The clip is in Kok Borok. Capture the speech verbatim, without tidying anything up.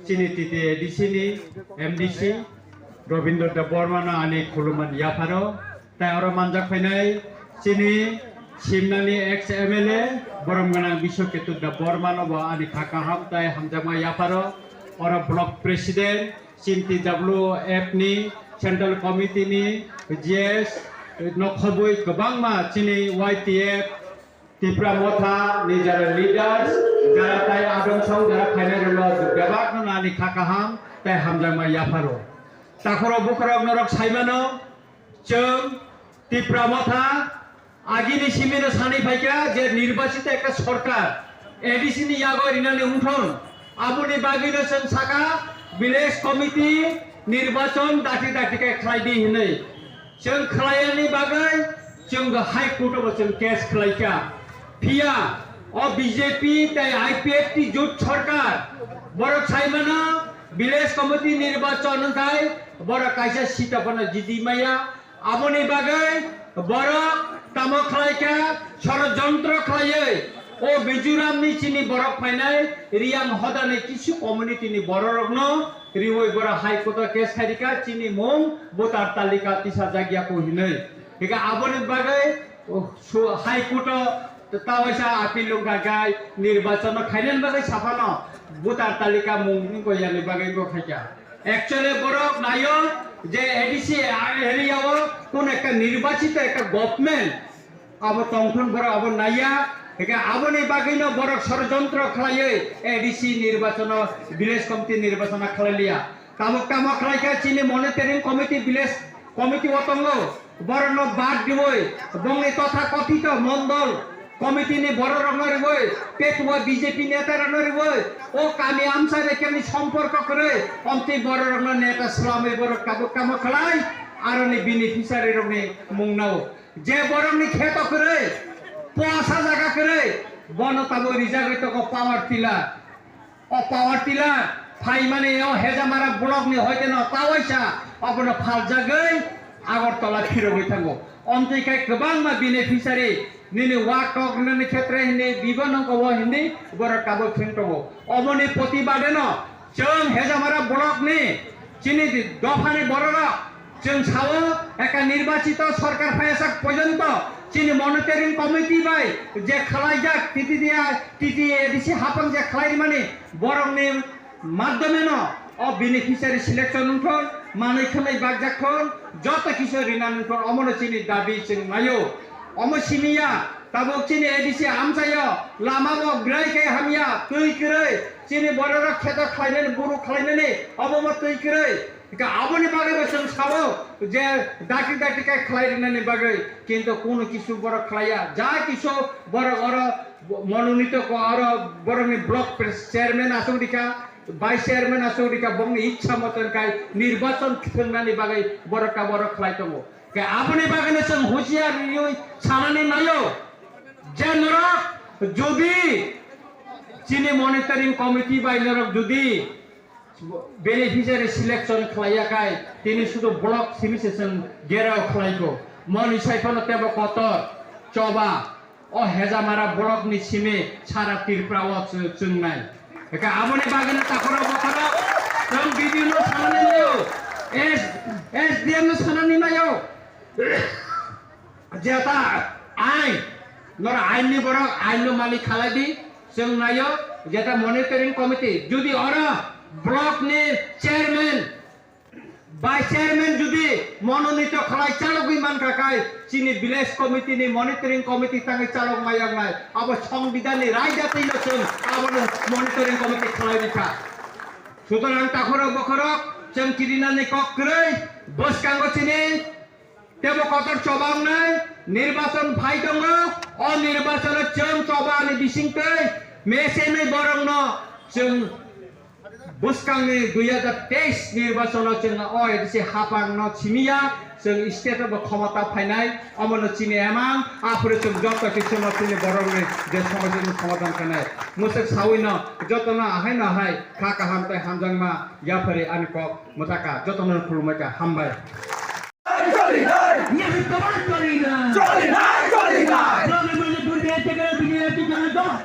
Chini T T A D C ni M D C Robindra Debbarma no ani khulumani yapharo, tai oro manjak phainai chini Simnani ex M L A borom gwnang Biswaketu Debbarma no bo ani kha kaham tai hamjakma yapharo, oro block president, Chinti W F ni, Central Committee ni, G S, no khobwi kwbangma chini Y T F, Tipra Motha ni jara leaders, jara tai adong song jara phainai rwlo bebak no nani kha kaham tai hamjakma yapharo. Takhoro bukhorok norok saimano, chwng Tipra Motha agini simino sanwi phaikha je nirbachito ekta sorkar A D C ni yago rinani wngthon. Aboni bagwino chwng sakha village committee nirbachon dakti dakti khe khlai di hinwi. Chwng khlaiyani bagwi chwng High Court o bo chwng case khlaikha. Phiya o B J P tei I P F T jut sorkar borok saimano village committee nirbachon wngkhai borok kaisa seat o phano jidi maya. Aboni bagwi borok tamo khlai kha, sorojontro khlaiwi o Mizoramni chini borok phainai Riyang hodani kisu community ni bororokno riwi borok High Court o case khai rikha, chini mung voter talika tisajak ya ko hinwi. Hika aboni bagwi, oh, su-, High Court o tawaisa appeal wngkha khe nirbachon no khainani bagwi saphano voter talika mung wngkha yani bagwi wngkha khaikha. Actually borok naio je A D C area o kono ekta nirbachito ekta government abo tongthon borok abo naiya, hingke aboni bagwino borok sorojontro khlaiwi A D C nirbachono, village committee nirbachono khlai liya. Tabuk tamo khlai kha chini monitoring committee, village committee o tongo, borokno bad riwi, bongni totha kothito mondol committee ni borok rokno riwi, petuwa B J P neta rokno riwi, o kami amchai bai kemni somporko kwrwi, omtwi borok rokno neta swlamwi borok tabuk tamo khlai, aroni beneficiary rokni mung nao. Je borokni kheto kwrwi, posa jaga kwrwi, bono tabuk rijagwi tongo power tiller. O power tiller phaimani o Hejamara block ni hoite no tawaisa abono phaljagwi Agartala phirogwi thango. Omtwi khe kwbangma beneficiary nini wak kok rinani khetre hindi bibo nangko o hindi borok tabuk thwng tongo. Omoni protibade no chwng Hejamara block ni chini dophani bororok chwng sao ekha nirbachito sorkar phaiyasak porjonto chini monitoring committee bai je khwlaijak T T D I, T T A D C hapang je khwlai rimani borokni madhyomeno o beneficiary selection wngthon, manwi khwnwi bakjak thon, joto kisa rina wngthon, omono chini dabi chwng naio. Omo simiya, tabuk chini A D C amchaio, lama bo bwrai khe hamya, twi kwrwi, chini bororok kheto khlainani, buru khlainani, obo bo twi kwrwi. Hingke aboni bagwi bo chwng sao je dakti dakti khe khlai rinani bagwi, kintu kunu kisu borok khlaiya. Ja kisu borok oro mononito ko oro borokni block pres-, chairman aswk rikha, vice chairman aswk rikha, bongni ichha moton khai nirbachon thwngnani bagwi borok ta borok khlai tongo. Khe aboni bagwino chwng husiar riwi sanani naio je norok jodi chini monitoring committee bai norok jodi beneficiary selection khlaiya khai tini sudu block simi se chwng gerao khlaiko. Moni sai phano tebo kotor choba o Hejamara block ni simi sara Tripura o chw-, chwngnai. Eka aboni bagwino takhoro bokhoro chwng B D O no sanani naio, S-, S D M no sanani naio. Jeta ain, nor ain ni borok ain no malik khalai di, chwng naio, jeta monitoring committee, jodi oro block ni chairman, vice chairman jodi mononito khalai chalogwi mankha khai, chini village committee ni monitoring committee tangwi chalok mayang nai, abo songbidhan ni raida twi no chwng abo no monitoring committee khalai rikha. Sutorang takhorok bokhorok chwng kirinani kok kwrwi, bwskango chini tebo kotor choba wngnai nirbachon phai tongo. O nirbachono chwng choba ni bisingtwi mesenwi borokno chwng bwskangni dui hajar teis nirbachono chwng o A D C hapangno simiya, chwng state bo khomota phainai, omono chini emang, aphuru chwng joto kisu no chini borokni je somosya ni somadhan khainai. Mwswk sawino jotono ahai no ahai kha kaham tei hamjakma yaphari ani kok mwthaka, jotono khulumwi kha, hambai. Choli nai! Nyahai kabar choli nai! Choli nai, choli nai! Choli nai, choli nai! Choli nai, choli nai!